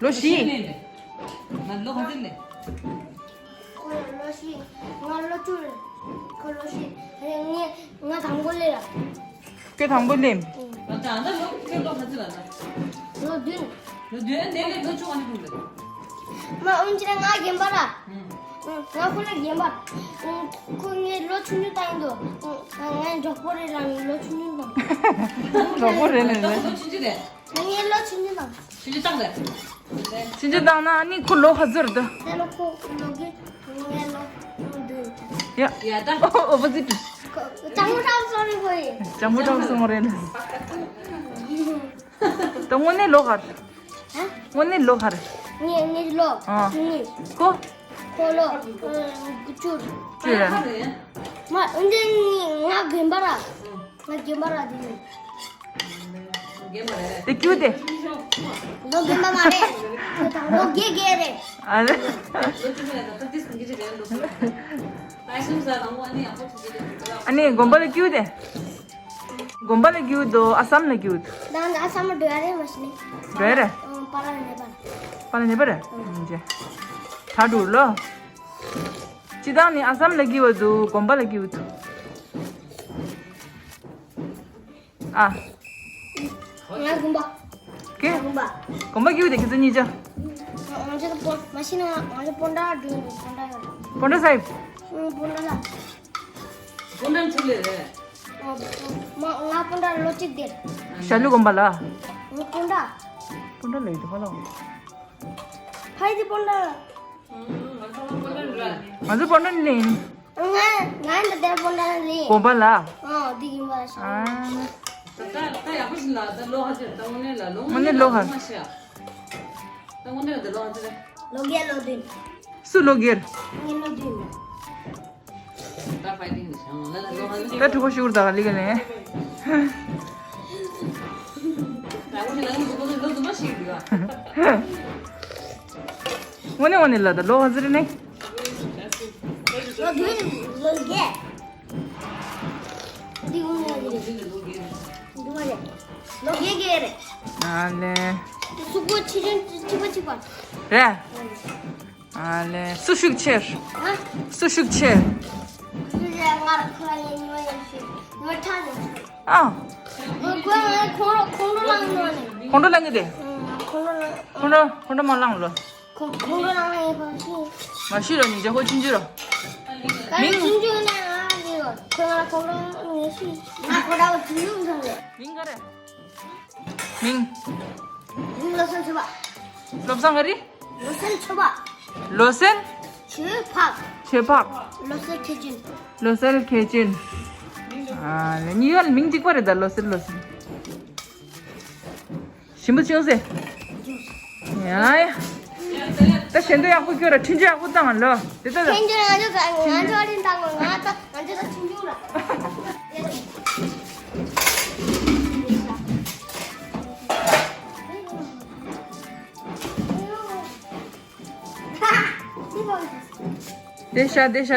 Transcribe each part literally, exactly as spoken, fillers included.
ལོ་བཞི། ང་ལོ་ག་ཚོད་ལས། ཁོ་ལོ་བཞི། ང་ལོ་བཅུ་རེད། ཁོ་ལོ་བཞི། ངས་ང་དང་པོ་ལས་ལ། ཁྱོད་དང་པོ་ལས། ང་ད་ལོ་ཁྱོད་ལོ་ག་ཚོད་ལ་ད། ལོ་བདུན། ལོ་བདུན་ནས་ལས་ལོ་བཅུ་ག་ནས་ཁུངས་རེད། མ་འོན་ཀྱང་ང་རྒན་པ་ར། ང་ཁོ་ལ་རྒན་པ། ཁོ་ངའི་ལོ་ཆུང་ཆུང་བཏང་འདུག་ང་མགྱོགས་པོ་རེད་ལ་ངའི་ལོ་ཆུང་ཆུང་བཏང་། མགྱོགས་པོ་རེད་ནས་ལོ་ཆུང་ཆུང་རེད། ངའི་ལོ་ཆུང་ཆུང་དང་། ཆུང་ཆུང་བཏང་རེད། ཆུང་ཆུང་བཏང་ན་ཨ་ནི་ཁོ་ལོ་ག་ཚོད་རེད་ད། ད་ལོ་ཁོ་ལོ་གི་ངའི་ལོ་བདུན། ཡ། ཡ་ད། ཨོ་པོ་ཟིཊ། ལྕང་མོ་ཁྲག་སོང་རེད་ཁོ་ཡི། ལྕང་མོ་ཁྲག་སོང་རེད་ལ། ད་དངོས་གནས་ལོ་ག་རེད། ཧ། དངོས་གནས་ལོ་ག་རེད། ངའི་ངའི་ལོ། ཨ། ངའི། ཁོ། ཁོ་ལོ། ཨ། དགུ་བཅུ། བཅུ་རེད། མ་འདི་ང་རྒན་པ་ར། ང་རྒན་པ་ར་དེ་ནི། དེ་ཀྱུ་དེ། ལོ་རྒན་པ་མ་རེད། ལོ་བརྒྱད་བརྒྱད་རེད། ཨ་རེད། ཨ་ནི་དགོན་པ་ལ་ཀྱུ་དེ། དགོན་པ་ལ་ཀྱུ་དོ་ཨ་སམ་ལ་ཀྱུ་དོ། ད་ང་ཨ་སམ་ལ་འགྲོ་ཡ་རེད་མ་གཞི་ནས། འགྲོ་ཡ་རེད། ཨ། པ་ལ་ནེ་པ་ལ། པ་ལ་ནེ་པ་རེད། ཨ། ད་འགྲོ་ལོ། སྤྱི་བཏང་ནི་ཨ་སམ་ལ་ཀྱུ་བ་དོ་དགོན་པ་ལ་ཀྱུ་དོ། ཨ། ང་དགོན་པ། ཀེ། ང་དགོན་པ། དགོན་པ་ཀྱུ་དེ་ཁྱེད་ཚོ་གཉིས་ཆ། ང་ང་ཚོ་དང་པོ་མ་གཞི་ནས་ང་ང་ཚོ་སྤོན་ཊ་འགྲོ་ཡིན། སྤོན་ཊ་ཡོད། སྤོན་ཊ་སཱ་ཧིབ། ཨང་། སྤོན་ཊ་ལ། སྤོན་ཊ་ཚུར་ལས་རེད། ཨ། མ་ང་སྤོན་ཊ་ལོ་གཅིག་དེར། ཤར་ལུ་དགོན་པ་ལ། ང་སྤོན་ཊ། སྤོན་ཊ་ལ་ཡོད་དོ་ཧ་ལ། ཕ་ཡི་དེ་སྤོན་ཊ། ང་ཚོ་སྤོན་ཊ་ལ་ཡིན། ང་ང་འདི་དེར་སྤོན་ཊ་ལ་ཡིན། དགོན་པ་ལ། ཨ། འདི་ཡིན་པ་ཤ། ཨ། ད་ད་ཡག་པོ་ཞིག་ལ་ད་ལོ་ཧ་ཅེ་ད་དངོས་གནས་ལ་ལོ། དངོས་གནས་ལོ་ཧ། མ་ཤེས། ད་དངོས་གནས་ལ་ད་ལོ་ཧ་ཅེ་རེད། ལོ་བརྒྱད་ལོ་བདུན། སུ་ལོ་བརྒྱད། ངའི་ལོ་བདུན། ད་ཕའི་ཏིང་ནི་ཤང་ལ་ལ་ལོ་ཧ་ཅེ། ད་གྲུ་པ་ཤུར་ད་ག་ལི་ག་ནས། ད་དངོས་གནས་ལ་ངའི་གྲུ་པ་ལོ་དུ་མ་ཤེས་འདུག་ཨ། དངོས་གནས་དངོས་གནས་ལ་ད་ལོ་ཧ་ཅེ་རེད་ནས། ལོ་བདུན། ལོ་བརྒྱད། འདི་འོང་ཡ་རེད། འདི་མ་རེད། ལོ་བརྒྱད་བརྒྱད་རེད། ཨ་ལེ། འདི་གཟུགས་པོ་ཆེ་ཆུང་གཅིག་པ་གཅིག་པ། རེད། ཨ་ལེ། སུ་ཤུགས་ཆེར། ཨ། སུ་ཤུགས་ཆེར། སུ་ཆེ་ང་ར་ཁོ་ར་ཡ་ཉི་མ་ཡ་ཤི། ཉི་མ་ཁྲ་ནས། ཨ། ཁོ་ཁོ་ཁོང་ཁྲོ་ཁོང་ཁྲོ་ལངས་ནོ་ནི། ཁོང་ཁྲོ་ལངས་གི་དེ། ཁོང་ཁྲོ་ལངས། ཁོང་ཁྲོ་ཁོང་ཁྲོ་མ་ལངས་ལོ། ཁོང་ཁོང་ཁྲོ་ལངས་ཡས་པ་ཤི། མ་ཤི་ལོ་ཉིན་ཅག་ཁོ་ཆུང་ཆུང་རོ། མིང་། ཆུང་ཆུང་ནས་ང་ལ་ཁོ་ང་ཁོང་ཁྲོ་ངས་ཤི། ང་ཁོ་ད་བ་ཆུང་ཆུང་ཚང་རེད། མིང་ག་རེ། མིང་། མིང་བློ་བཟང་ཆོས་འཕགས། བློ་བཟང་ག་རེ། བློ་བཟང་ཆོས་འཕགས། བློ་བཟང་། ཆོས་འཕགས། ཆོས་འཕགས། བློ་གསལ་མཁས་ཅན། བློ་གསལ་མཁས་ཅན། ཨ་ལེ་གཉིས་ཀ་ལ་མིང་གཅིག་པ་རེད་ད་བློ་གསལ་བློ་གསལ། ཞིམ་པོ་བྱུང་ཟེ། ཡ་ཡ། ད་ཞལ་འདོན་ཡག་པོ་སྐྱོར་ར་འཕྲིན་བཅོལ་ཡག་པོ་བཏང་ལོ། དེ་ལྟ་ད། འཕྲིན་བཅོལ་ང་ཚོ་ག་ང་ཚོ་ཨ་རིན་བཏང་ང་ང་ད་ང་ཚོ་ད་འཕྲིན་བཅོལ་ར། དེ་ཤ་དེ་ཤ།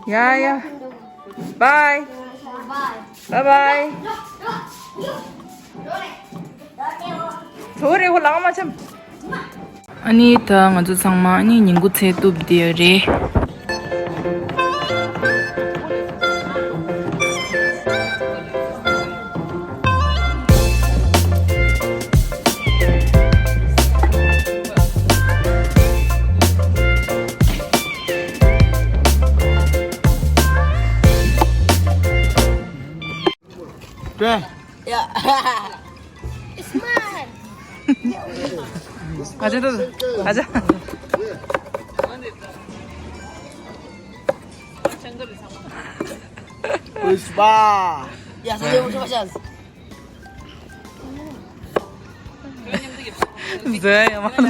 ཡ་ཡ། བའི། བའི་བའི། ཐོ་རེ་ཧོ་ལང་མ་ཆམ། ཨ་ནི་ད་ང་ཚོ་ཚང་མ་ཨ་ནི་ཉིན་གུང་ཚལ་གཏུབ་བསྡད་ཡོད་རེད། ཀྲེ། ཡ། It's mine. ཨ་ཅེ་ཏོ། ཨ་ཅེ། ཕུཤ་པ། ཡ་ས་ཡོང་ཆོག་ཤག་མཛེས་ཡ་མ།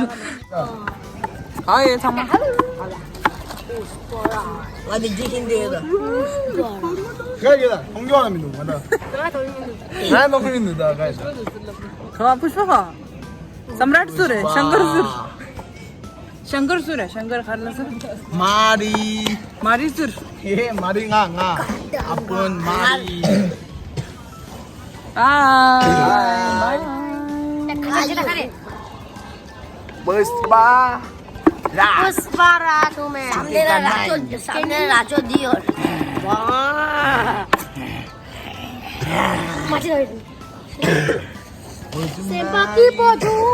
ཨ་ཡེ་ཚང་མ། ང་མི་འཇིགས་ཤིང་འདི་ཡོད་ད། ག་ཡོད་ད། མཐོང་རྒྱུ་མི་འདུག་ང་ད། ང་མཐོང་གི་མི་འདུག་ད་ག་ཡོད་ད། ཁ་བ་ཕུཤ་པ་ཁ། སམ་རཱཊ་སུ་རེད། ཤང་ཀར་སུ་རེད། ཤང་ཀར་སུ་རེད། ཤང་ཀར་ག་རེ་ལ་སུ། མ་རི། མ་རི་སུ་རེད། ཧེ་མ་རི་ང་ང་ཨ་པོན་མ་རི། Bye. Bye. ཁ་རེད། Pushpa Raj. Pushpa Raj ཧུ་མེ། བསམ་ནས་ར་ཅོ་བསམ་ནས་ར་ཅོ་འདི་ཡོད། ཝ། མ་ཅི་རེད། སེམས་པ་སྐྱིད་པོ་འདུག་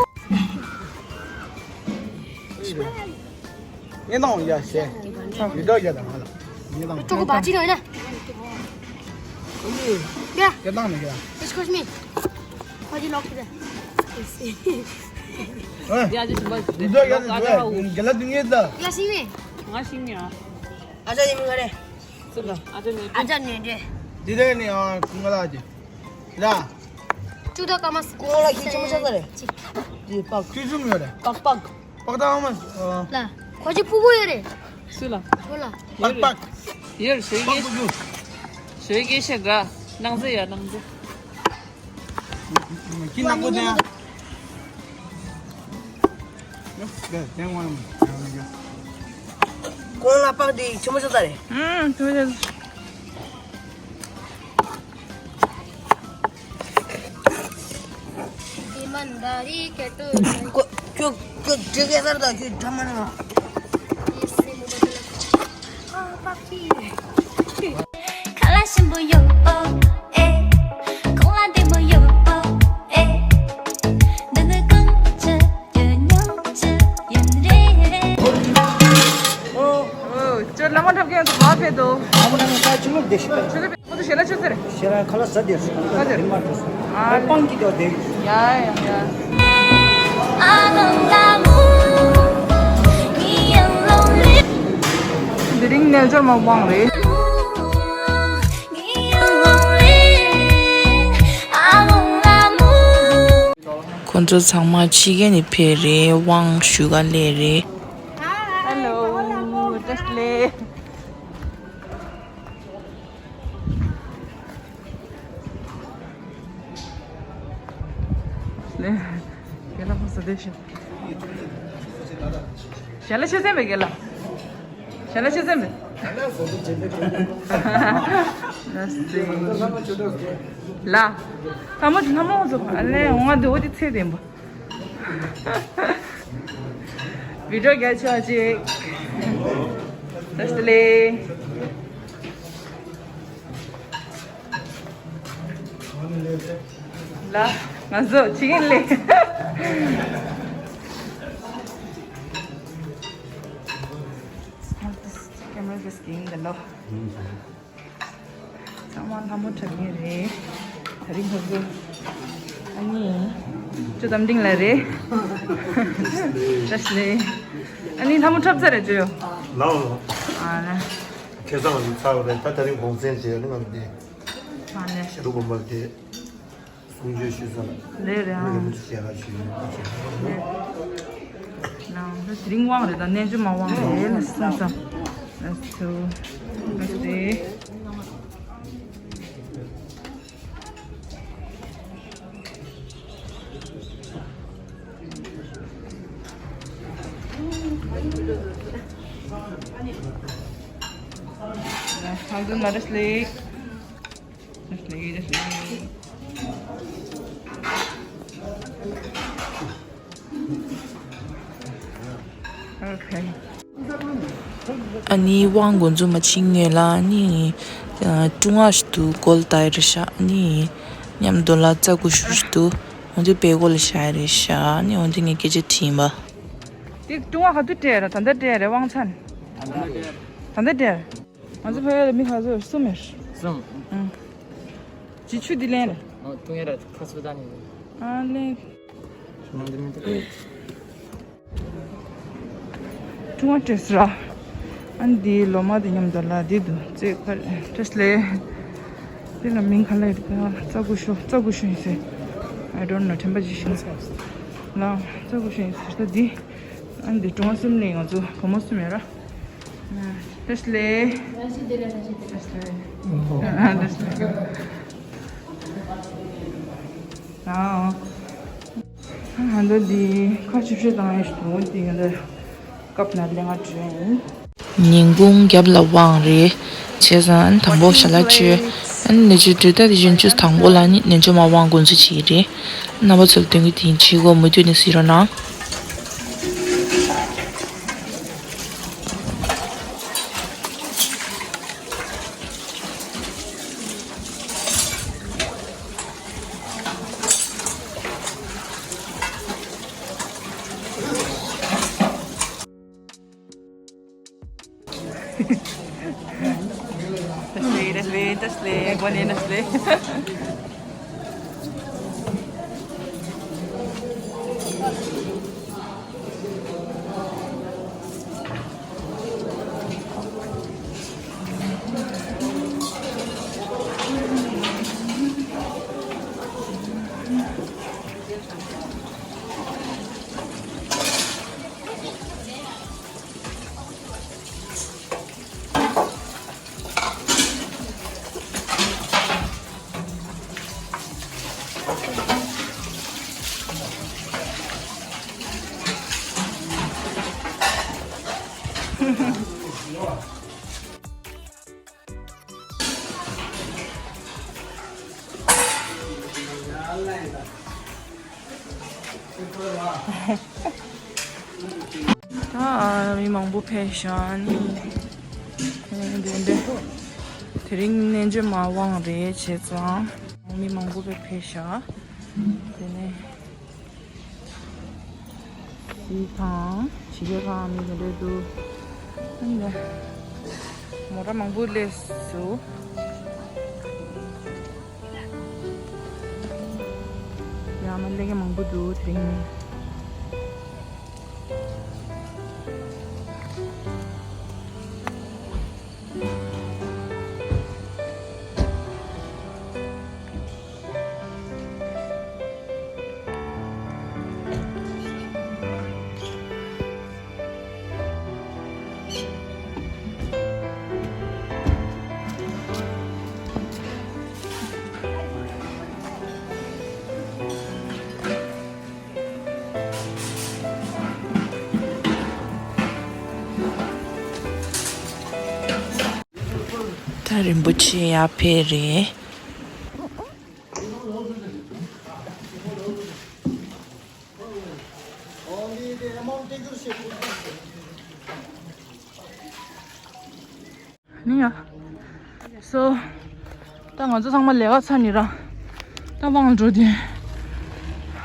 ངས་དང་ཡ་ཤེ། ཡི་དྭགས་ཡ་དང་ང་ལ། ངས་དང་། ཅོ་གོ་བ་ཅི་ནོ་ཡ། ཡ། ཡ་དང་ནི་ཡ། Excuse me. Why you lock there? ཡ་ཅི་ཞིམ་པ། ཡི་དྭགས་ཡ་དང་ང་ལ་དུང་ངེས་ད། ཡ་ཤིང་མེ། ང་ཤིང་ཡ། ཨ་ཅག་ཡིན་མི་ག་རེ། ཨ་ཅག་ནི་ཨ་ཅག་ནི་ཨ་ཅག་ནི་འདྲེ། འདི་དེ་ནི་ཨ་ཁུ་ང་ལ་ཅི། ཡ། ཅུ་ད་ཀ་མ་སི། ཁོ་ལ་ཁྱི་ཆུང་ཆུང་ཟ་རེད། ཅི། འདི་པག་ཁྱི་ཆུང་ཡོད་རེད། པག་པག་པག་ད་ཨ་མ། ལ། ཁོ་ཅི་ཕྲུ་གུ་ཡོད་རེད། སུ་ལ། ཁོ་ལ། པག་པག་ཡོད་ཞོལ་པག་གྱི། པག་ཞོལ་གྱི་ཤ་འདྲ། ནང་ཚེ་ཡ་ནང་ཚེ། ཁྱི་ནག་པོ་དེ། གོང་ལ་པག་དེ་ཆུ་མོ་ཆུ་ཚ་རེད། ཨུམ་ཆུ་མོ་ཆུ་ཚ། ཁྱོད་ཁྱོད་ཁྱོད་འདྲི་གེ་སར་དང་ཁྱོད་འདྲ་མ་ནང་། ཁ་ལག་ཞིམ་པོ་ཡོད་ཨེ། ཁོང་ལ་བདེ་མོ་ཡོད་ཨེ། འདི་ནི་གང་ཅི་ཡོད་ཉོ་ཅི་ཡོད་རེད། ཨོ། ཨོ། ཁྱོད་ལ་མ་འཁྲབ་མཁན་ཚོ་ག་ཕེབས་འདུག་ལ་མ་འཁྲབ་མཁན་ཁ་ཆུང་ངུ་བསྡད་ཤི་པ། ཁྱོད་ཚོ་ཁོ་ཚོ་ཞལ་ལག་མཆོད་ས་རེད། ཞལ་ལག་ཁ་ལག་ཟ་བསྡད་སོང་། ཁ་ལག་ཟ་བསྡད། མ་འགྲོ་སོང་། ཨ་རེ། པང་གི་དོ་དེ། ཡ་ཡ་ཡ། དེ་རིང་རྣལ་འབྱོར་མ་དབང་རེད། ཁོང་ཚོ་ཚང་མ་ཕྱི་རྒྱལ་ནས་ཕེབས་རེད། དབང་ཞུ་ག་སླེབས་རེད། Hello, just ལེ། ལེ། རྒན་ལགས་ཁོང་ཚོ་བསྡད་ཤག་ཞལ་ལག་མཆོད་ཟིན་པས་རྒན་ལགས། ཞལ་ལག་མཆོད་ཟིན་པས། ལ། ལྷ་མོ་ལྷ་མོ་ཚོ་ཨ་ལེ་འོང་བ་འདུག་འོ་དེ་ཚེ་བདེན་པོ། བི་ཌིའོ་རྒྱག་ཆོག་ཅིག་ད་ལྟ་ལེ། ལ། ང་ཚོ་ཕྱི་རྒྱལ་ལེ། Camera just came the law. ཚང་མ་ལྷ་མོ་འཁྲབ་མཁན་རེད། དེ་རིང་ཁོ་ཚོ། ཨ་ནི། ཅོ་རྟ་མགྲིན་ལ་རེད། བཀྲ་ཤིས་བདེ་ལེགས། ཨ་ནི་ལྷ་མོ་འཁྲབ་ཚར་རེད་ཅོ་ཡོ། ལའོ་ལའོ། ཨ་ལ། ཁེ་བཟང་ལ་ཚར་བ་རེད། ད་དེ་རིང་གུང་སེང་བྱས་ནི་ང་འདི། ཨ་ནི། འབྲུག་པ་མ་དེ། གསུང་ཆོས་ཞུས་ཚར། རེད་རེད་ཨ། རིན་པོ་ཆེ་ཞལ་ལག་ཞུས་ཡོད་པ་བྱས། ལ་དེ་རིང་དབང་རེད་ད་རྣལ་འབྱོར་མ་དབང་རེད་ལ་གསུངས་ཙམ། Let's do. Let's see. I'll do another sleep. Just like, just like. Okay. ཨ་ནི་དབང་འགོ་འཛུགས་མ་བྱེད་སྔོན་ལ་ཨ་ནི་ཀྲུང་ཨ་ཞིག་ཏུ་གོལ་བཏགས་རེད་ཤག་ཨ་ནི་མཉམ་དུ་ལ་ཙ་གུ་ཤུ་ཞིག་ཏུ་འོན་ཏེ་པེ་གོ་ལ་ཤ་རེད་ཤག་ཨ་ནི་འོན་ཏེ་ངས་སྐད་ཆ་དྲིས་པ། དེ་ཀྲུང་ཨ་ག་དུས་སྤྲད་ར། ད་ལྟ་སྤྲད་རེད་དབང་ཚན། ད་ལྟ་སྤྲད། ང་ཚོ་ཕ་ཡུལ་ལ་མི་ག་ཚོད་གསུམ་ཡོད། གསུམ། ཨང་། ཅི་ཆུ་འདི་ལེན་རེད། ཨོ་ཀྲུང་ཨ་ར་ཁ་སུ་ད་ནི། ཨ་ལེན། ཆུ་མང་འདི་མི་འདུག་ཀྲུང་ཨ་བཀྲ་ཤིས་ར། ཨ་འདི་ལོ་མ་འདི་མཉམ་དུ་ལ་འདི་འདུག་ཚེ་ཁ་བཀྲ་ཤིས་ལེ། འདི་ལ་མིང་ག་ལ་ཡོད་ག་ཙ་གུ་ཤོ་ཙ་གུ་ཤོ་ཡིན་ཟེར། I don't know དྲན་པ་ཅི་ཤིང་ཟེར། ལ་ཙ་གུ་ཤོ་ཡིན་ཟེར་ད་འདི། ཨ་འདི་ཀྲུང་ཨ་གསུམ་ནས་ང་ཚོ་བུ་མོ་གསུམ་ཡོད་ར། བཀྲ་ཤིས་བདེ་ལེགས། བཀྲ་ཤིས་བདེ་ལེགས། བཀྲ་ཤིས་བདེ་ལེགས། ཨ་བཀྲ་ཤིས་བདེ་ལེགས། ཨ་ང་ཚོ་འདི་ཁ་ཆུ་ཤོད་བཏང་ཡས་ཞིག་འདུག་འདི་ང་ཚོ་སྐབས་ན་ལས་ང་བྲོས་ཡིན། ཉིན་གུང་རྒྱབ་ལ་དབང་རེད། བྱས་ཙང་དང་པོ་ཞལ་ལག་མཆོད། ཨ་ནི་ལས་བྱེད་དྲི་ལྟ་དེ་བཞིན་ཆུ་དང་པོ་ལ་ནི་ནན་ཅོ་མ་དབང་འགོ་འཛུགས་བྱེད་ཀྱི་རེད། རྣམ་པ་ཚོ་ལ་སྟོན་གྱི་དེ་ཡིན། བྱེད་སྒོ་མུ་མཐུད་ནས་གཟིགས་རོགས་གནང་། Das Leben, das Leben, das Leben, das Leben. ད་མི་མང་པོ་ཕེབས་ཤག་ནི། དེ་འདྲ། དེ་རིང་རྣལ་འབྱོར་མ་དབང་རེད་བྱས་ཙང་། མི་མང་པོ་ཕེབས་ཤག་དེ་ནས། ཞིག་དང་། ཞིག་ག་མི་དེ་འདྲ་འདུག་ཨ་ནི། མོ་ཊ་མང་པོ་སླེབས་སོང་། ཡང་ན་སླེབས་མཁན་མང་པོ་འདུག་དེ་རིང་ནི། ད་རིན་པོ་ཆེ་ཡར་ཕེབས་རེད། ནི་ཡ། སོ། ད་ང་ཚོ་ཚང་མ་ལས་ཀ་ཚར་ནི་ར། ད་དབང་འགྲོ་དེ།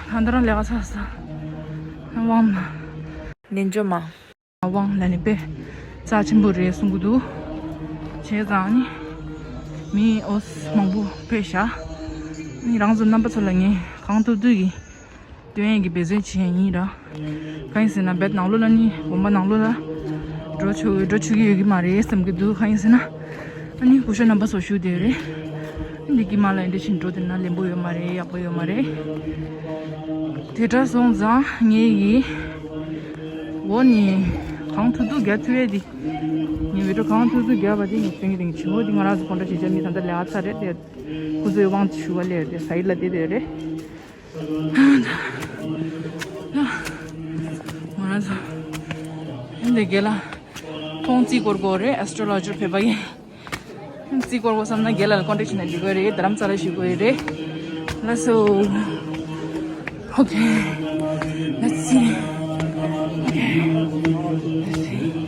ད་ལྟ་རང་ལས་ཀ་ཚར་ས། ད་དབང་ན། ལེན་འཇོ་མ། དབང་ལ་ནི་དཔེ་རྩ་ཆེན་པོ་རེད་གསུང་གི་འདུག་བྱས་ཙང་ནི། མི་ཨོ་སི་མང་པོ་ཕེབས་ཤག་ནི་རང་ཚོ་རྣམ་པ་ཚོ་ལ་ངས་གང་ཐུབ་ཐུབ་ཀྱིས་སྟོན་ཡས་ཀྱི་འབད་བརྩོན་བྱེད་ཡས་ཡིན་ར། གང་ཡིན་ཟེར་ན་བེད་ནང་ལོགས་ལ་ནི་དགོན་པ་ནང་ལོགས་ལ་འགྲོ་ཆོག་འགྲོ་ཆོག་གི་ཡོད་ཀྱི་མ་རེད་བསམ་གྱི་འདུག་གང་ཡིན་ཟེར་ན། ཨ་ནི་སྐུ་ཞབས་རྣམ་པ་ཚོ་བཞུགས་བསྡད་རེད། འདི་གི་མ་ལ་འདི་བཞིན་འགྲོ་དེ་ན་ལེན་པོ་ཡོད་མ་རེད། ཡག་པོ་ཡོད་མ་རེད། དེ་འདྲ་སོང་ཙང་ངས་ཡི། འོ་ནི། གང་ཐུབ་ཐུབ་རྒྱག་ཐུབ་ཡས་འདི། ངས་བི་ཌི་ཡོ་གང་ཐུབ་ཐུབ་རྒྱག་པ་འདི་ངས་སྟོན་གྱི་རིང་བྱེད་འོ་འདི་ང་རང་ཚོ་གོན་ཁྲ་བྱེད་བྱ་མི་ད་ལྟ་ལས་ཚར་རེད་དེ། ཁོ་ཚོའི་དབང་དུ་ཞུ་བ་ལས་དེ་ས་ཡིད་ལ་བསྡད་བསྡད་རེད། ང་རང་ཚོ། འདི་དགེ་ལ། ཁོང་རྩིས་སྐོར་སྐོར་རེད། ཨེ་སི་ཊོ་ལོ་ཇར་ཕེབས་པ་ཡིན། རྩིས་སྐོར་སྐོར་བསམ་ན་རྒན་ལགས་ལ་ཀོན་ཊེག་བྱས་ན་འགྲིག་གི་རེད། རྡ་རམ་ས་ལ་བཞུགས་ཀྱི་རེད། ལགས་སོ། ཨོ་ཁེ། Let's see. ཨོ་ཁེ། Let's see.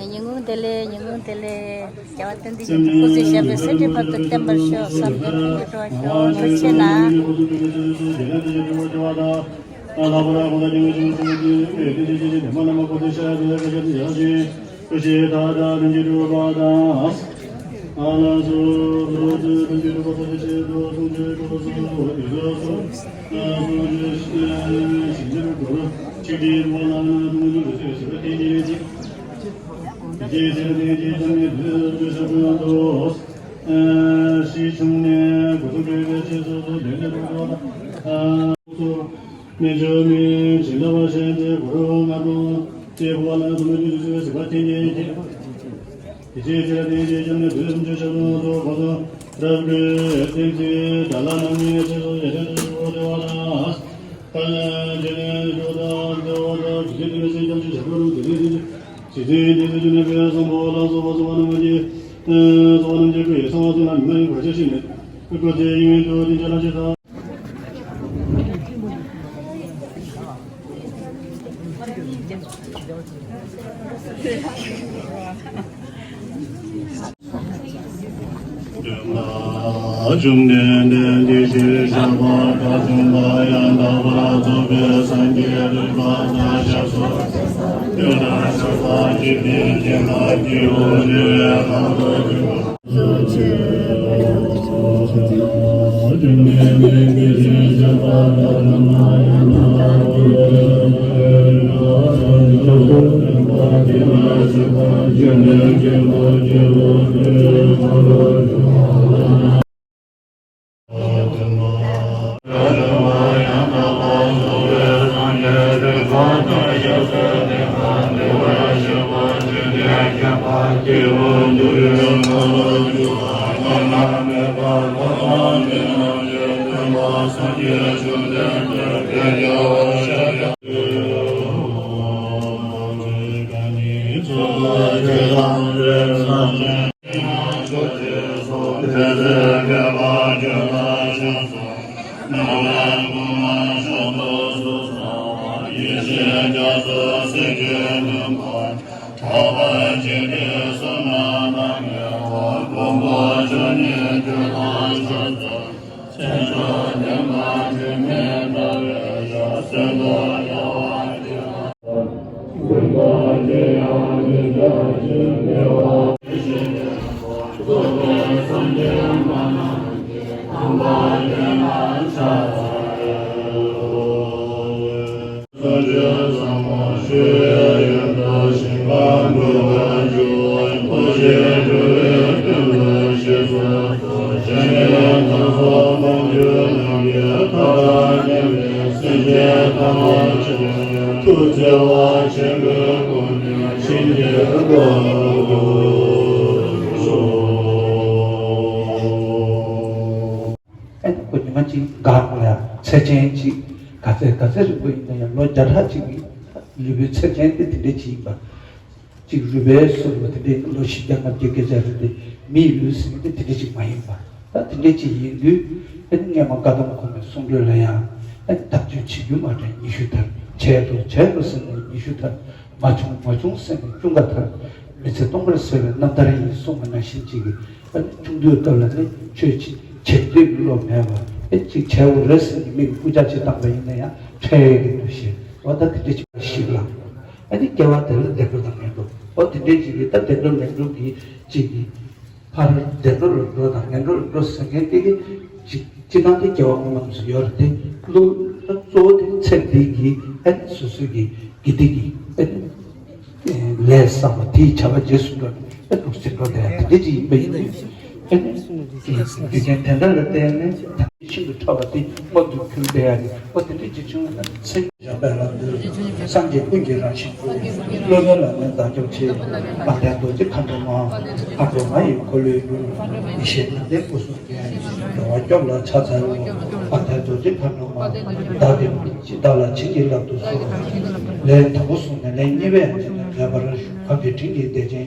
ཉིན་གུང་བདེ་ལེགས། ཉིན་གུང་བདེ་ལེགས། རྒྱལ་བ་དོན་གྱི་སྐུ་ཚེ་ཞབས་པད་སྲིད་མཐའི་བར་དུ་བརྟན་པར་ཤོག་བསམ་དོན་ཐུགས་རྗེ་སྤྲོ་བ་ཤོག་ལྷུན་ཆེ་ན། ཨ། ཞེས་བྱུང་ནས་གོ་ཐུག་སྤྲོད་པའི་རྗེས་སུ་ལེགས་ལེགས་སྤྲོ་སྤྲོ། ཨ། སོ། རྣལ་འབྱོར་མའི་བྱིན་རླབས་ཞེས་བྱའི་གུ་རུ་ལྔ་པོ། ཏེ་བུ་བ་ལ་ན་ཚོ་མ་ཅི་ཏུ་ཅི་ཟི་ཁ་ཏེ་ཉེ་ཅི། ཏེ་ཅི་ཅི་ར་ཏེ་ཅི་ཅམ་ནེ་བེ་རམ་ཅི་ཤ་ནོ་ཚོ་བ་ཚོ་རབ་གི་ཏེ་ཅི་ད་ལ་ན་མི་ཅི་ཚོ་ཡ་ཏེ་ཏེ་ཚོ་བ་ཏེ་བ་ན་ཧ་ཏ་ལ་ཅི་ནེ་ཅོ་ཏ་ཏེ་བ་ཏ་ཅི་ཏེ་ཏེ་ཅི་ཅམ་ཅི་ཤ་ནོ་ཏེ་ཏེ་ཅི་ཅི་ཏེ་ཏེ་ཅི་ནེ་བེ་སམ་བོ་ལ་ཚོ་བ་ཚོ་བ་ན་མ་ཅི་ཚོ་བ་ན་མ་ཅི་ཀུ་ཡེ་ཚོ་བ་ཚོ་ན་མི་མ་ཡི་བ་ཅི་ཤི་ནེ་ཀུ་ཅི་ཡིན་ཏུ་ཏེ་ཅི་ལ་ཅི་ཏ། བཅོམ་ལྡན་འདས་དེ་ཕྱིར་གཤེགས་པ་དགྲ་བཅོམ་པ་ཡང་དག་པར་རྫོགས་པའི་སངས་རྒྱས་རིག་པ་དང་ཞབས་སུ་འདུད་པ་ཞུ་བ་ཅི་ཕན་ཅེས་བརྗོད་པའི་ཁ་དོག་གཅིག་ཨ་ནི་ཁོ་ཉི་མ་གཅིག་འགག་ལ་ཡང་ཚེ་ཆེན་གཅིག་ག་ཚད་ག་ཚད་རིང་པོ་ཡིན་ན་ཡང་ལོ་བརྒྱ་ཕྲག་གཅིག་གི་ལུས་པོའི་ཚེ་ཆེན་དེ་དེ་འདྲས་ཅིག་ཡིན་པ། གཅིག་རུས་པའི་གསུམ་པོ་དེ་འདྲའི་ལོ་བཞི་བརྒྱ་ལྔ་བརྒྱ་སྐད་ཆ་རེད་དེ། མིའི་ལུས་ཟེར་མཁན་དེ་དེ་འདྲ་ཅིག་མ་ཡིན་པ། ད་དེ་འདྲ་ཅིག་ཡིན་དུས་ཨ་ནི་སྔས་མ་བཀའ་གདམས་ཁོ་ནའི་གསུང་སྒྲོས་ལ་ཡང་ཨ་ནི་བདག་རྒྱུད་བྱེད་རྒྱུ་མ་དྲན་ཉི་ཤུ་ཐར། བྱས་དོ་བྱས་དོ་ཟེར་ནས་ཉི་ཤུ་ཐར། མ་བྱུང་མ་བྱུང་ཟེར་ནས་ཅུང་ཁ་ཐར། མི་ཚེ་སྟོང་པར་ཟད་པའི་རྣམ་ཐར་ཡིན་གསུངས་པ་ནང་བཞིན་ཅིག་གིས་ཨ་ནི་ཆུང་དུས་སྐབས་ལ་ནི་ཆོས་ཅིག་བྱེད་འདོད་ཀྱི་བློ་མེད་པ། ཨ་ཅིག་བྱས་འོ་རེད་ཟེར་ནས་མིག་སྐུ་ཅག་ཅིག་བཏང་པ་ཡིན་ན་ཡང་འཕྲད་ཡས་ཀྱི་འདུ་ཤེས་འོ་ད་དེ་འདྲ་ཅིག་ཞིག་ལ། ཨ་ནི་སྐྱེ་བ་དེ་ལ་བདེ་འགྲོ་དང་ངན་འགྲོ། ཨོ་དེ་འདྲའི་ཅིག་གིས་ད་བདེ་འགྲོ་ངན་འགྲོ་གི་ཅིག་གི་ཕར་བདེ་འགྲོ་ལ་འགྲོ་དང་ངན་འགྲོ་ལ་འགྲོ་ཟེར་མཁན་དེ་གི་ཅིག་སྤྱིར་བཏང་དེ་སྐྱེ་བ་སྔོན་མ་ནས་ཡོད་རེད་དེ། གཙོ་བོ་དེ་ཚེ་འདི་གི་ཨ་ནི་སོ་སོ་གི་དགེ་སྡིག་གི་ཨ་ནི་ལས་བསགས་པ་དེའི་བྱ་བ་རྗེས་སུ་འགྲོ་ནས་ཨ་ནི་ལུག་རྫི་འགྲོ་དེ་དེ་འདྲ་ཅིག་ཡིན་པ་ཡིན་ན། ཨ་ནི་རྒྱུ་རྐྱེན་དེ་འདྲ་ལ་བརྟེན་ནས་ཤིན་ཏུ་ཕྲ་བ་དེ་རྨད་དུ་ཕུལ་བསྡད་ཡ་རེད། ཨོ་དེ་འདྲ་ཅིག་བྱུང་ན་ཚེ། འཇམ་དཔལ་ལ་འདུད། སངས་རྒྱས་ཀུན་གྱི་རང་བཞིན་དུ། སློབ་དཔོན་ལ་ནི་བདག་སྐྱབས་མཆི། དཔལ་ལྡན་རྡོ་རྗེ་མཁའ་འགྲོ་མ། མཁའ་འགྲོ་མ་ཡི་འཁོར་ལོས་སྒྱུར། ཡེ་ཤེས་ནང་བསྟན་སྐུ་གསུམ་མགོན། འགྲོ་བ་སྐྱོབ་ལ་ཕྱག་འཚལ་ལོ། དཔལ་ལྡན་རྡོ་རྗེ་མཁའ་འགྲོ་མ། བདག་གིས་བདག་ལ་བྱིན་གྱིས་བརླབ་ཏུ་གསོལ། ལན་དང་པོ་གསུངས་ནས་ལན་གཉིས་པའི་ནང་ནས་ལེགས་པར་བག་གི་དྲིན་གྱིས་བདེ་ཆེན་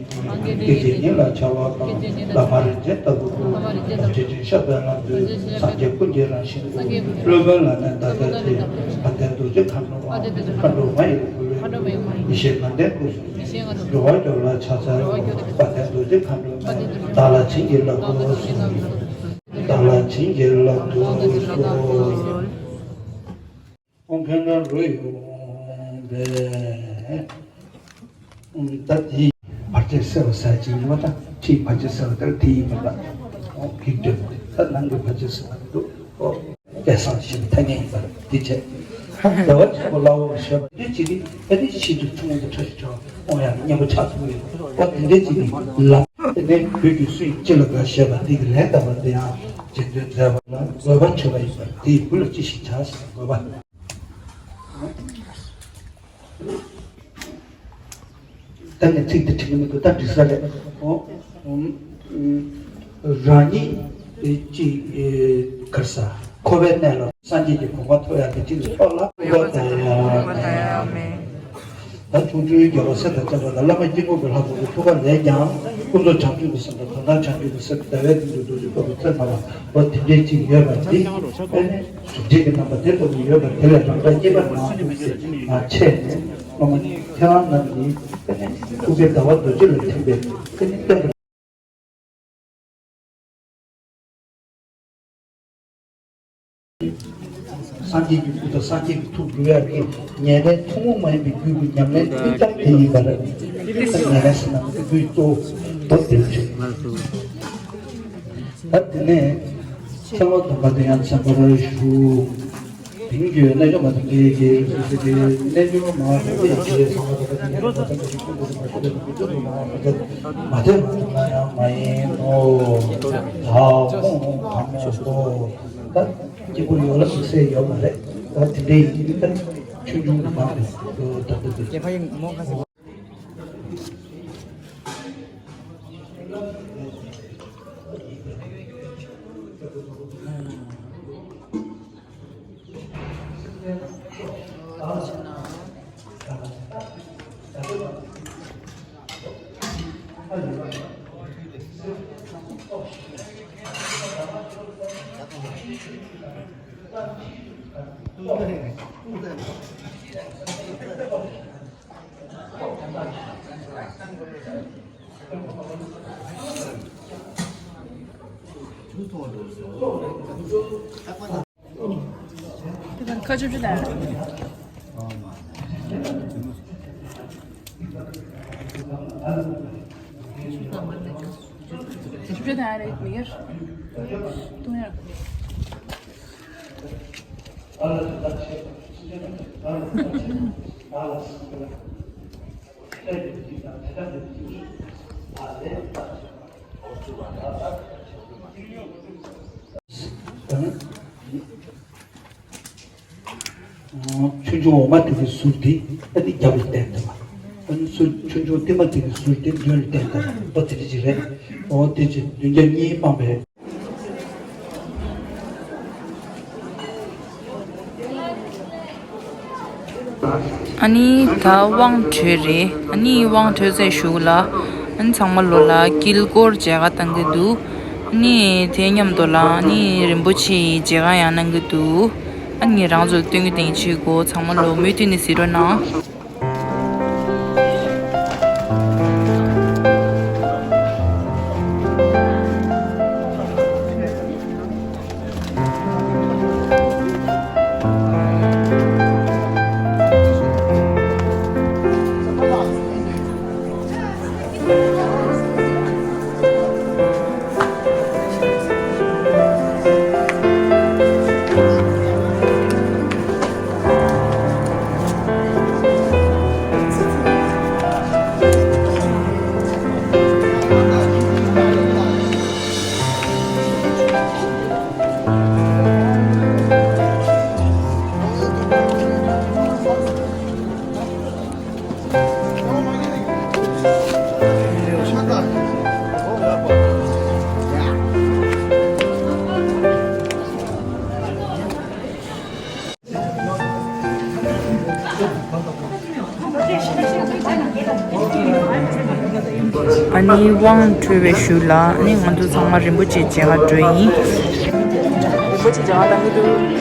བདེ་སྐྱིད་ཉིད་ལ་བྱ་བ་གང་། བླ་མ་རིན་ཆེན་ལྟ་བུ་སྐུ། རྡོ་རྗེ་འཆང་ཤ་བའི་ལམ་དུ། སངས་རྒྱས་ཀུན་གྱི་རང་བཞིན་དུ། སློབ་དཔོན་ལ་ནི་བདག་སྐྱབས་མཆི། དཔལ་ལྡན་རྡོ་རྗེ་མཁའ་འགྲོ་མ། མཁའ་འགྲོ་མ་ཡི་འཁོར་ལོས་སྒྱུར། ཡེ་ཤེས་ནང་བསྟན་སྐུ་གསུམ་མགོན། འགྲོ་བ་སྐྱོབ་ལ་ཕྱག་འཚལ་ལོ། དཔལ་ལྡན་རྡོ་རྗེ་མཁའ་འགྲོ་མ། བདག་ལ་བྱིན་གྱིས་བརླབ་ཏུ་གསོལ། བདག་ལ་བྱིན་གྱིས་བརླབ་ཏུ་གསོལ། ཁོང་ཁེངས་དྲགས་འགྲོ་ཡི་འོང་པས། ད་དེ་བར་ཆད་སེལ་བ་ཟེར་གྱི་ཡོད་པ་དང་ཁྲིའི་བར་ཆད་སེལ་བ་ལྟར་དེ་ཡིན་པ་ལ། འོ་གེགས་དྲན་པ་ད་ནང་གི་བར་ཆད་སེལ་བ་འདུག་ཨོ་སྐལ་བཟང་ཞིག་ཐ་སྙད་ཡིན་པ་དེ་བྱས། བདེ་བ་ཆེན་པོ་ལ་འོ་ཞེས་པ་འདི་ཅི་སྟེ་ཨ་ནི་ཤིན་ཏུ་ཆུང་ངུ་དང་ཕྲ་ཞིང་ཕྲ་བ་འོང་ཡང་གཉེན་པོ་ཆགས་ཐུབ་ཀྱི་ཡོད། ཨོ་དེ་འདྲའི་ཅི་སྟེ་ལམ་དེ་ནས་བོད་ཀྱི་སྲོལ་ཡིག་སྤྱི་ལ་དགའ་ཞེས་པ་འདི་གི་ལན་བཏབ་པ་འདི་ཡང་རྗེ་བཙུན་མཛད་པ་ལ་དགོས་པ་ཆེ་བ་ཡིན་པར་དེའི་བུ་ལ་ཅི་ཞིག་བྱ་ཞེས་དགོས་པ། ད་ནི་ཚིག་དེ་བྲིས་མི་འདུག་ད་འགྲིག་ས་རེད། ཨོ། ཨུམ། རང་ཉིད་ཅིག་གར་ས་འཁོར་བའི་གནས་ལ་སངས་རྒྱས་ཀྱི་གོ་འཕང་ཐོབ་ཡག་གི་ཅིག་ལ་ཕྱོགས་ལ་བཀའ་དང་ཡང་མེད། ད་ཆུང་ཆུང་རྒྱལ་བ་སྲས་དང་བཅས་པ་དང་བླ་མ་དཀྱིལ་འཁོར་གྱི་ལྷ་ཚོགས་ཀྱི་ཐུགས་ཀ་ལས་ཀྱང་ཀུན་རྫོབ་བྱང་ཆུབ་ཀྱི་སེམས་དང་དོན་དམ་བྱང་ཆུབ་ཀྱི་སེམས་ཟླ་བའི་དོན་དུ་རྡོ་རྗེ་སྟོབས་ཀྱི་ཚེ་ན་བ་འོ་དེ་འདྲའི་ཅིག་ཡོད་པ་འདི་ཨེ་ནི་གཟུགས་བྱད་ཀྱི་རྣམ་པ་དེ་ལྟ་བུ་ཡོད་པ་དེ་ལས་རང་སྒྲ་སྙན་པ་ནང་དུ་ཟེར་ང་ཆད་ནས་སློབ་མ་ཁྱེད་རང་རྣམས་ཀྱིས་ཨེ་ནི་ཐུགས་ཀའི་ཟླ་བ་རྡོ་རྗེ་ལ་ཐིམ་པས་ཨེ་ནི་སྟོན་པ། སངས་རྒྱས་ཀྱི་སྐུ་དང་སངས་རྒྱས་ཀྱི་ཐུགས་འགྲུབ་ཡག་གི་ཉེ་གནས་ཐུན་མོང་མ་ཡིན་པའི་རྒྱུད་ཀྱི་ཉམས་ལེན་ཏིག་ཏག་དེ་ཡིན་པ་རེད། ཉེ་གནས་ཟེར་ན་སྐུའི་གཙོ་བོ་དེ་རེད། ད་དེ་ནས་ཚེ་དབང་སྟོན་པ་དེ་ཡང་མཚན་པར་ཞུ། དེང་གི་རྣལ་འབྱོར་མ་དང་དེ་གའི་ཟེར་ཏེ་རྣལ་འབྱོར་མ་དེ་གའི་ཚང་མ་དང་དེ་གའི་མ་དང་དེ་གའི་ཀུན་ཏུ་མ་ཤེས་པའི་མི་ཚོགས་མ་མ་དེ་མ་དེ་མ་ཡང་མ་ཡིན་ནོ། ད་ཧོང་ཧོང་གང་མོ་ཏོ། ད་སྐྱེ་བོ་ཡོད་ལ་དམིགས་བསལ་ཡོད་མ་རེད། ད་དེ་འདྲའི་ཡིན་ད་ཆུང་ཆུང་གི་ནང་དུ་ད་ལྟ་དུ། དེ་ཁ་ཆུབ་ཆུ་དང་། ཆུབ་ཆུ་དང་རེད་མི་གེར། ཏུང་ཡ། ཆུང་ཆུང་འོ་མ་དེ་གི་ཟུར་དེ་ཨ་ནི་རྒྱབ་ལ་བསྟན་འདུག་ཨ་ནི་ཆུང་ཆུང་ཏི་མ་དེ་གི་ཟུར་དེ་མདུན་ལ་བསྟན་འདུག་ཨོ་དེ་འདྲ་ཅིག་རེད། ཨོ་དེ་ཅིག་མདུན་རྒྱབ་གཉིས་སྤངས་པའི། ཨ་ནི་ད་དབང་གྲོལ་རེད། ཨ་ནི་དབང་གྲོལ་ཚེ་གཞུག་ལ་ཨ་ནི་ཚང་མ་ལོ་ལ་དཀྱིལ་འཁོར་མཇལ་ཁ་བཏང་གི་འདུག་ཨ་ནི་དེ་མཉམ་དུ་ལ་ཨ་ནི་རིན་པོ་ཆེའི་མཇལ་ཁ་ཡང་གནང་གི་འདུག་ཨ་ནི་རང་ཚོར་སྟོན་གི་དེང་ཆེ་གོ་ཚང་མ་ལོ་མུ་མཐུད་ནས་གཟིགས་རོགས་གནང་། ཨ་ནི་དབང་གྲོལ་བའི་གཞུག་ལ་ཨ་ནི་ང་ཚོ་ཚང་མ་རིན་པོ་ཆེ་མཇལ་ཁ་འགྲོ་ཡིན། རིན་པོ་ཆེ་མཇལ་ཁ་གནང་གི་འདུག་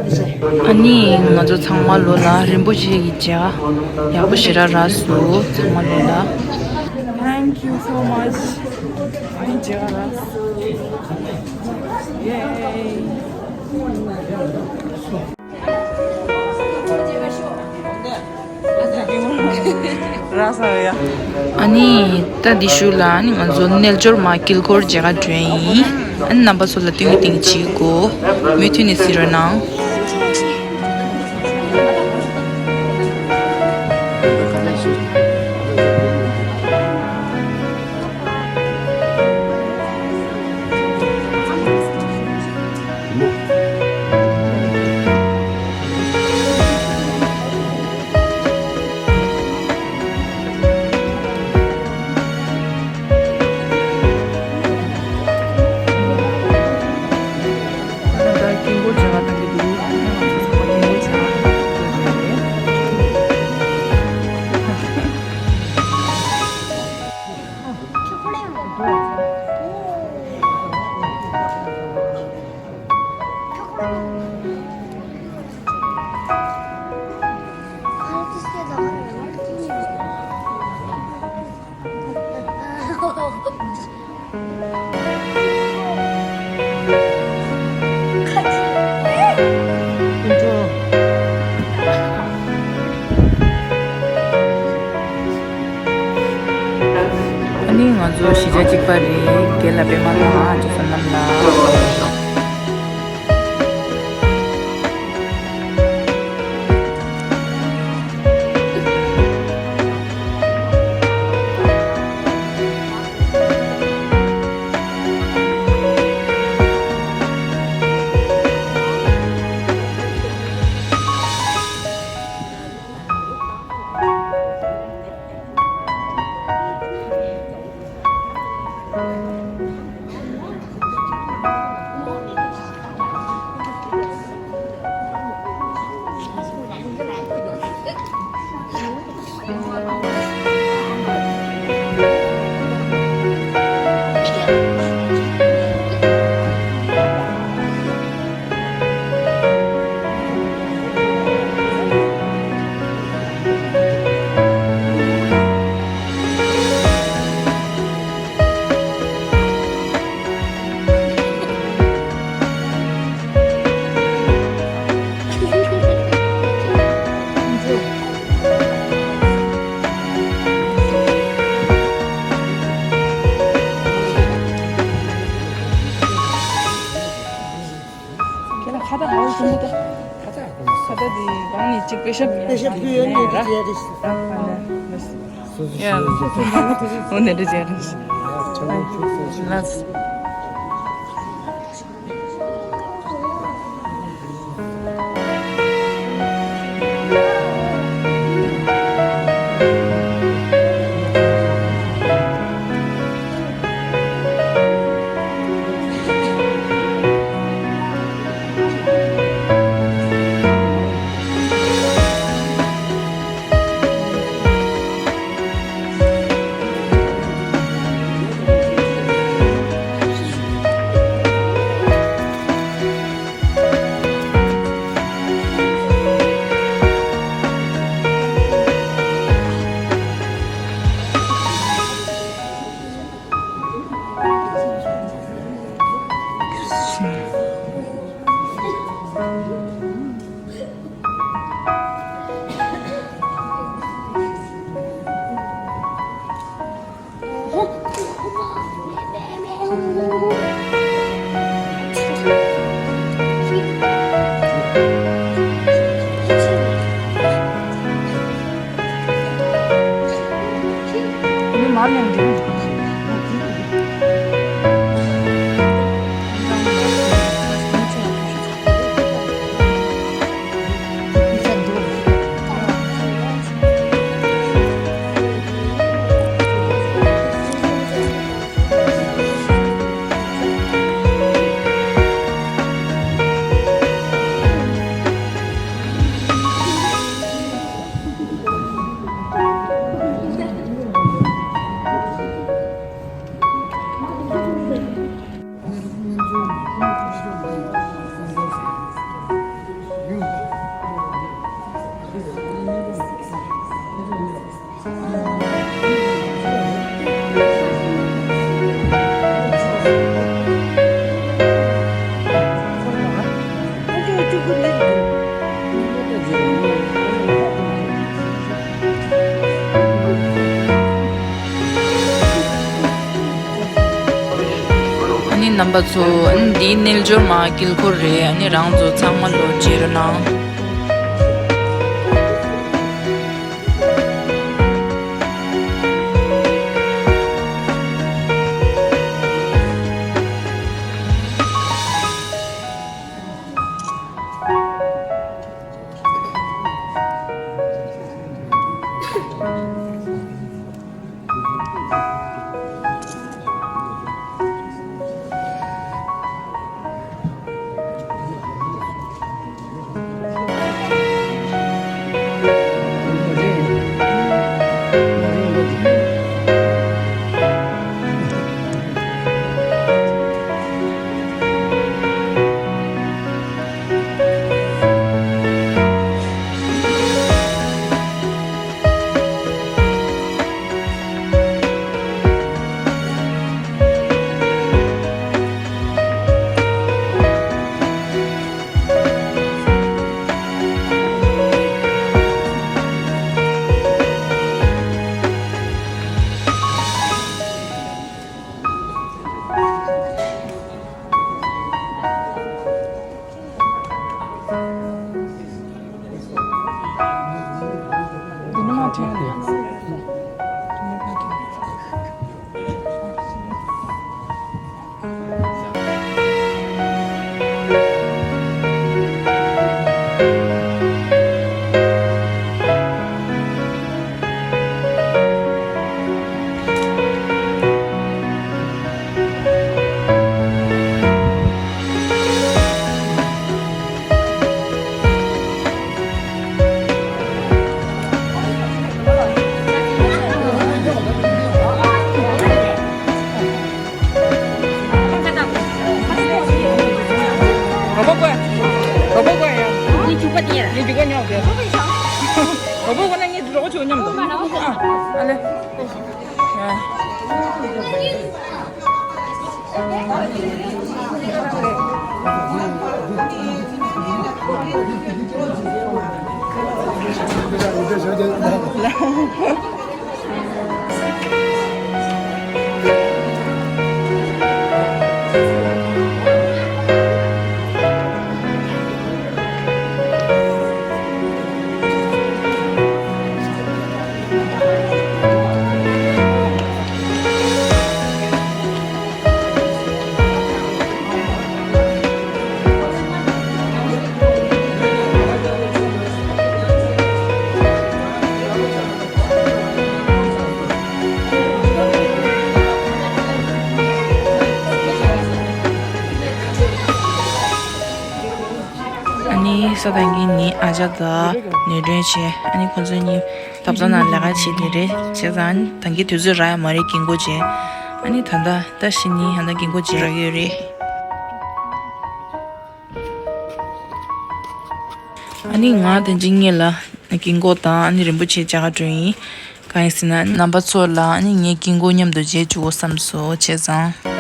ཨ་ནི་ང་ཚོ་ཚང་མ་ལོ་ལ་རིན་པོ་ཆེ་གི་ཇ་ཡག་པོ་ཞེ་དྲག་རག་སོང་། ཚང་མ་ལོ་ལ། Thank you so much. ཨ་ནི་ཇ་རག་སོང་། Yay. རག་སོང་ཡ། ཨ་ནི་ད་འདི་ཤུལ་ལ་ཨ་ནི་ང་ཚོ་རྣལ་འབྱོར་མ་དཀྱིལ་འཁོར་མཇལ་ཁ་འགྲོ་ཡིན། ཨ་ནི་རྣམ་པ་ཚོ་ལ་སྟོན་གི་སྟོན་གི་བྱེད་དགོས། མུ་མཐུད་ནས་གཟིགས་རོགས་གནང་། ཨ་ནི་ང་ཚོ་གཞིས་ཆགས་གཅིག་པ་རེད། རྒན་ལགས་པད་མ་དང་ཨ་ཅག་བསོད་ནམས་ལགས། ཁྱེད་ལ་ཁ་བརྡ་ཧ་གོ་གི་འདུག་ཁ་བརྡ་འདི་གང་ནས་གཅིག་པེ་ཤ་པེ་ཤ་ཕུལ་ཡོད་ནས་རེད་ར། ཡ། འོ་ནས་རེད་རེད། ལགས། པ་ཚོ། ཨ་ནི་འདིའི་རྣལ་འབྱོར་མ་དཀྱིལ་འཁོར་རེད། ཨ་ནི་རང་ཚོ་ཚང་མ་ལོ་མཇལ་རོགས་གནང་། རོགས་པ་བསྐོས། རོགས་པ་བསྐོས་ཡ། ངས་རྒྱུག་པ་དེ་ཡ། ངས་རྒྱུག་པ་ཉོ་དེ། རོགས་པ་ཡིན་ཤག་རོགས་པ་བསྐོས་ན་ངས་རོགས་པ་བྱེད་མཉམ་དུ། ཨ། ཨ་ལེ། ཡ། ཨ་ནི་ས་དང་གི་ནི་ཨ་ཅག་དང་ནེ་སྒྲོན་བྱས། ཨ་ནི་ཁོ་ཚོ་གཉིས་ཐབ་ཚང་ནང་ལས་ཀ་བྱེད་དེ་རེད། བྱས་ཙང་ད་གིན་དུས་ཚོད་རག་ཡ་མ་རེད། རྒན་གོག་བྱས། ཨ་ནི་ད་ལྟ་ད་ཤི་ནི་ཧ་ད་རྒན་གོག་བྱས་རག་ཡོད་རེད། ཨ་ནི་ང་དེ་འཇིགས་ངེས་ལ་རྒན་གོག་དང་ཨ་ནི་རིན་པོ་ཆེ་བཅར་ག་འགྲོ་ཡིན། གང་ཡིན་ཟེར་ན་རྣམ་པ་ཚོ་ལ་ཨ་ནི་ངའི་རྒན་གོག་མཉམ་དུ་མཇལ་བཅུག་གོ་བསམ་སོང་། བྱས་ཙང་།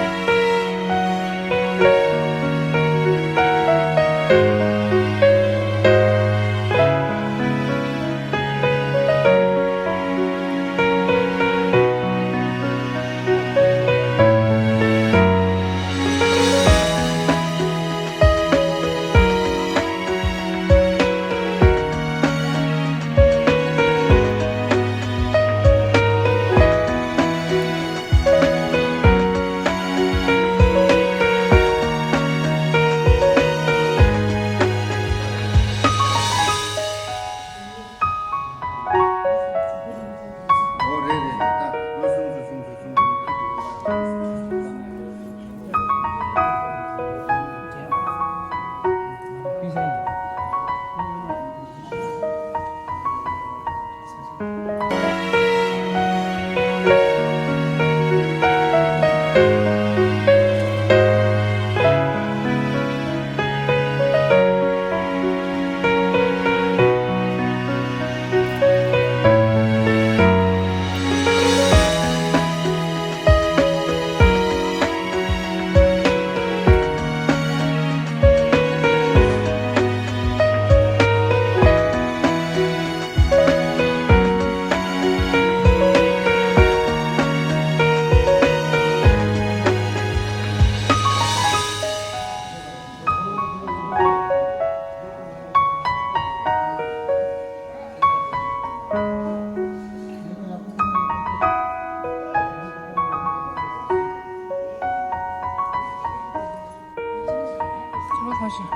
ཐོངས་ཤིག་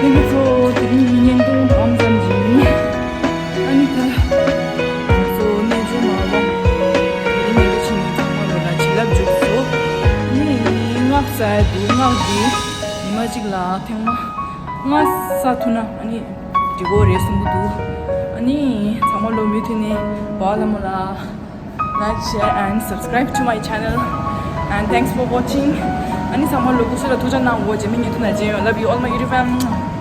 ལྷན་རྒྱས་ཚོ། དེ་རིང་གི་བརྙན་ཐུང་འདི་ཙམ་ཞིག་ཡིན། ཨ་ནི་ད་ང་ཚོ་གནས་མཇལ་མ་འོངས་དེ་རིང་ཉིན་གུང་ཕྱིན་ནས་ཚང་མ་ལོ་ལ་བྱིན་རླབས་འཇུག་སོ། ཨ་ནི་སྔགས་བཟླས་འདུག་སྔགས་འདི་ཉི་མ་གཅིག་ལ་ཐེངས་མ་ལྔ་བཟླས་ཐུབ་ན་ཨ་ནི་འགྲིག་གི་རེད་གསུང་གི་འདུག་ཨ་ནི་ཚང་མ་ལོ་མུ་མཐུད་ནས་བ་ལ་མོ་ལ། Like, share and subscribe to my channel. And thanks for watching. ཨ་ནི་ཚང་མ་ལོ་སྐུ་གཟུགས་ལ་ཐུགས་ཅག་གནང་འོ། རྗེས་མའི་ཉིན་ཐོ་ན་མཇལ་ཡོང་། Love you all, my beautiful fam.